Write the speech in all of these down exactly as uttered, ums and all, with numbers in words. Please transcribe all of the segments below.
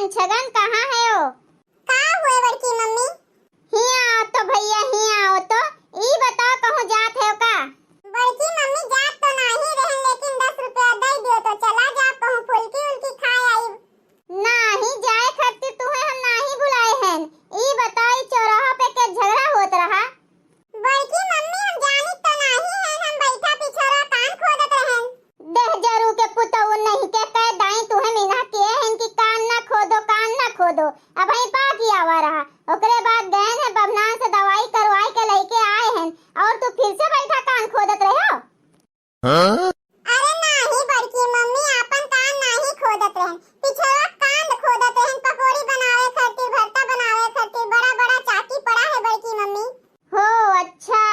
छगन, कहाँ है हो? का हुए बड़की मम्मी? हियाँ आओ तो भइया, हियाँ आओ तो। ई बताओ, कहूँ जात है का? बड़की मम्मी, जात तो नाही रहन, लेकिन दस रुपया दे दियो तो चला जा, कहूँ फुलकी उलकी खाए आई। नाही, जाए खातिर तुहे हम नाही बुलाए हन। ई बताओ, ई चौराहा पे के झगड़ा होत रहा? बड़की मम्मी, हम जानित तो नाही हन, हम बैठा पिछोरा कान खोदत रहन। देहजरू के पुतऊ नहीं के कह दाई तुहे मिनहा किए हन कि कान ना खोदो, कान ना खोदो। अबहीं पाकी आवा रहा, ओकरे बाद गए हैं बभनान से दवाई करवाई के लइके आए हन, और तू फिर से बैठा कान खोदत रहे हो। हाँ? अरे नाही बड़की मम्मी, आपन कान नाही खोदत रहन, पिछवा कान खोदत रहन। पकौड़ी बनावे खातिर, भरता बनावे खातिर बड़ा बड़ा चाकी पड़ा है बड़की मम्मी। हो अच्छा,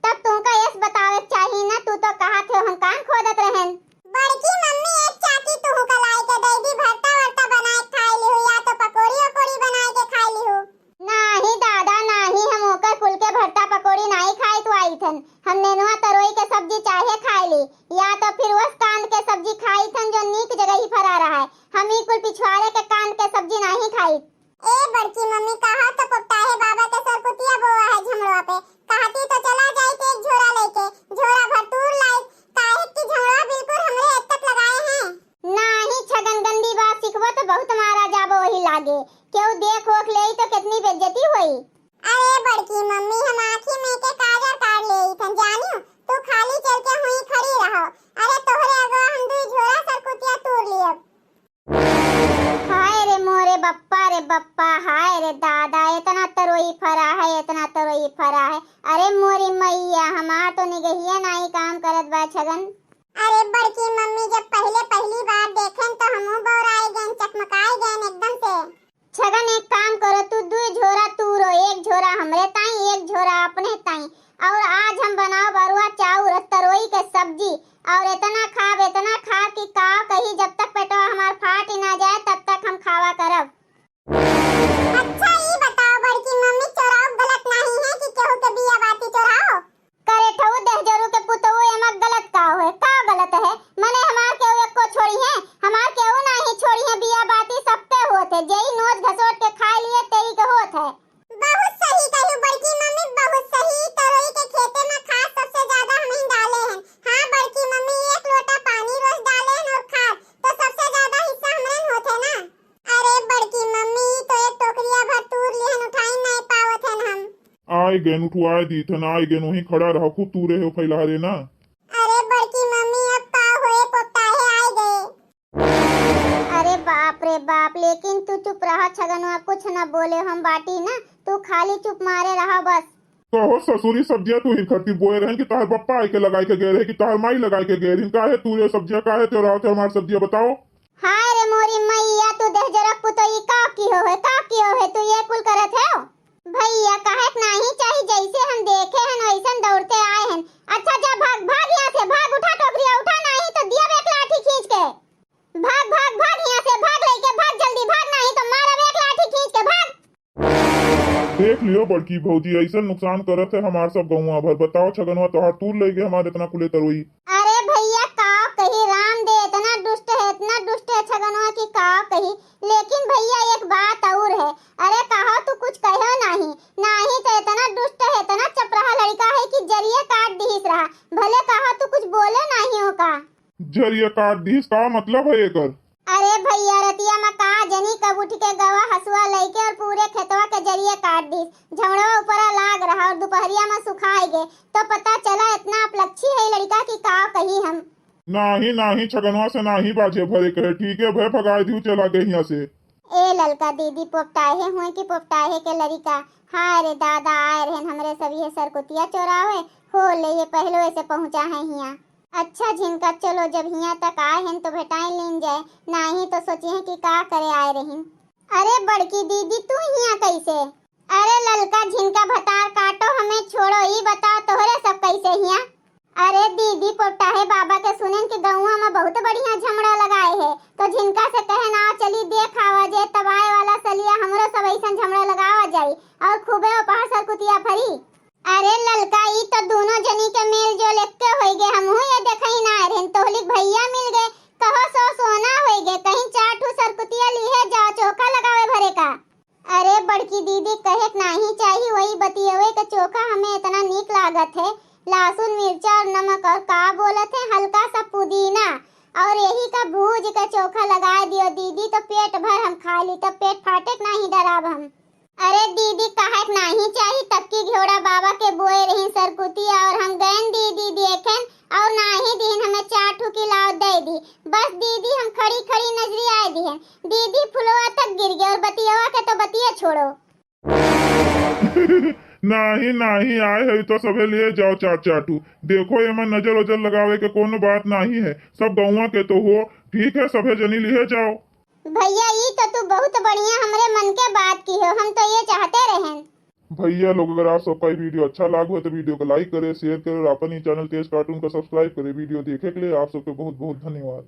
तब तुमका यस बतावे के चाही ना, तू तो कहा थे हम कान खोदत रहन। बड़की मम्मी, एक चाकी तुहू का लाई के दे दी, भरता वरता बनाए के खाए लिहू, या तो पकौड़ी वकौड़ी बनाए के खाए लिहू। नाही दादा नाही, हम ओकर कुल के भरता पकौड़ी नाही खाइत वाइत हन। हम नेनुआ तरोई के सब्जी चाहे खाए ली, या तो फिर वस कांद के सब्जी खाइत हन जो नीक जगह ही फरा रहा है। हम ई कुल पिछवारे के कांद के सब्जी नाही खाइत। ए बड़की मम्मी, कहा तो पोपटाहे बाबा के सरकुतिया बोआ है झमड़वा पे, कहती तो चला जाइत एक झोरा लेके, झोरा भर तूर लाइत, काहे कि झमड़वा बिल्कुल हमरे एतक लगाए हैं। नाही छगन, गंदी बात सिखबो तो बहुत मारा जाबो वही लागे। केहू देख ओख लेई तो कितनी बेइज्जती होई। अरे बड़की मम्मी, हम आँखी में के काजर काढ़ लेई थन, जानियो, तू खाली चल के हुई खड़ी रहो। अरे तोहरे अगवा हम दुई झोरा सरकुतिया तूर लियब। हाय रे मोरे बप्पा रे बप्पा, हाय रे दादा, इतना तरोई फरा है, इतना तरोई फरा है। अरे मोरी मैया, हमार तो निगहिया नाही काम करत बा छगन। अरे बड़की मम्मी, जब पहिले पहली बार देखेन तो हमहू बौराए गएन, चकमकाए गएन एकदम से। छगन, एक काम करो, तू दुई झोरा तूरो, एक झोरा हमरे ताई, एक झोरा अपने ताई, और आज हम बनाओ बरुआ चाउर तरोई के सब्जी, और इतना खाब, इतना खाब कि का कही, जब तक पेटवा हमार फाट ही ना जाए तब तक हम खावा करब। अच्छा ई बताओ बड़की मम्मी, चोराव गलत नाही है कि केहू के बिया बाती चोराओ? करे ठऊ देहजरू के पुतऊ, एमा गलत का होए? का गलत है? मने हमार केहू एको छोड़ी है? हमार केहू नाही छोड़ी है, बिया बाती सबके होत है, जेई नोच घसोट के खाए लिए तेई के होत है। बहुत सही कहू बड़की मम्मी, बहुत सही। तरोई के खेते में खाद सबसे ज्यादा हमही डाले हैं। हाँ बड़की मम्मी, एक लोटा पानी रोज डाले हैं और खाद तो सबसे ज्यादा हिस्सा हमरे न होत है ना। अरे बड़की मम्मी, ई तो एक टोकरिया भर तूर लिहन, उठाई नाई पावत हन हम। आए गएन, उठवाए दीत हन, आए गएन, वहीं खड़ा रहा, खूब तूरे हो फैला रे ना। अरे बड़की मम्मी, अब का होए, पोपटाहे आए गए। अरे बाप रे बाप, लेकिन तू चुप रहा छगनवा, कुछ न बोले, हम बाटी ना, तू खाली चुप मारे रहा बस। कहो ससुरी, सब्जिया तू ही खातिर बोए रहन कि तहर बप्पा आए के लगाए के गए रहे कि तहर माई लगाए के गए रहन? काहे तू ये सब्जिया काहे चोरावत है हमार सब्जिया, बताओ? हाय रे मोरी मैया, तू देहजरक पुतोई का किहो है, का किहो है, तू ये कुल करत है? भैया, कहे के नाही चाही, जैसे हम देखे हन वैसन दौड़ते आए हन। अच्छा जा भाग, भाग यहाँ से, भाग, उठा टोकरिया, उठा, नाही तो दिया एक लाठी खींच के। भाग, भाग, भाग यहाँ से, भाग लइके, भाग जल्दी, भाग, नाही तो मारब एक लाठी खींच के, भाग। देख लियो बड़की भौजी, ऐसन नुकसान करत है हमार सब गौवा भर। बताओ छगनवा, तोहार तूर लइगे हमार इतना कुले तरोई। अरे भैया, का कही, राम दे इतना दुष्ट है, इतना दुष्ट है छगनवा कि का कही। लेकिन भैया, एक बात और है। अरे कहो तू कुछ कहो नाही, नाही तो इतना दुष्ट है, इतना चपराहा लड़का है कि जरिए काट दिहिस रहा। भले कहो तू कुछ बोले नाही हो का। जरिया काट दीस, का मतलब है एकर? अरे भैया, रतिया में का जनी कब उठ के गवा हसुआ लइके और पूरे खेतवा के जरिए काट दीस। झमड़वा ऊपरा लाग रहा और दोपहरिया में सुखाए गे, तो पता चला इतना अपलक्षी है लड़का कि का कही हम। नाही, नाही, छगनवा से नाही बाजे भरे कहे, ठीक है भय भगाए दियो, चला गए यहाँ से। ए ललका दीदी, पोपटाहे हुए कि पोपटाहे के लड़का? हाय रे दादा, आए रहन हमरे सब ये सरकुतिया चोरावे, हो ले ये पहलो ऐसे पहुँचा है हिया। अच्छा झिनका, चलो जब हियाँ तक आए हैं तो भेटाई लीन जाए, नाही तो सोची हैं कि का करे आए रहिन। अरे बड़की दीदी, तू हियाँ कैसे? अरे ललका झिनका भतार काटो, हमें छोड़ो, ई बताओ तोहरे सब कैसे हियाँ? अरे दीदी, पोपटाहे बाबा के सुनेन कि गौवा में बहुत बढ़िया झमड़ा लगाए है, तो झिनका से कहे ना, चली देख आवा जे तब आए वाला सलिया हमरो सब ऐसन झमड़ा लगावा जाई और खूबे उपहार सरकुतिया फरी। अरे ललका, ई तो दोनों जनी के मेल जोल एक्के होई गे। हमहू ये देखई ना रहन, तोहलिक भैया मिल गए, कहो सो सोना होई गे, कहीं चार ठू सरकुतिया लिहे जाओ, चोखा लगाए दियो दीदी, तो पेट भर हम खाइ ली, तब पेट फाटे क नाहीं डराब हम। अरे दीदी, काहे क नाहीं चाही, तक्की घिउड़ा बाबा के बोए रही सरकुतिया और हम गएन दीदी देखेन और नाहीं दिहिन, हमें चार ठू किलाव दे दी। बस दीदी, हम खड़ी खड़ी नजरी आए दिहेन। दीदी, फुलवा तक गिर गए और बतियवा के तो बतिया छोड़ो। नाहीं, नाहीं, आए है तो सभे लिए जाओ चार चार ठू। देखो, एमा नजर ओजर लगावे के कोनो बात नाहीं है, सब गौवा के तो हो। ठीक है, सभे जनी लिए जाओ। भइया, ई तो तू बहुत बढ़िया हमरे मन के बात किहो, हम तो ये चाहते रहेन। भइया लोग, अगर आप सबका ये वीडियो अच्छा लागो है तो वीडियो को लाइक करे, शेयर करे और अपन ये चैनल तेज कार्टून का सब्सक्राइब करे। वीडियो देखे के लिए आप सबके बहुत बहुत धन्यवाद।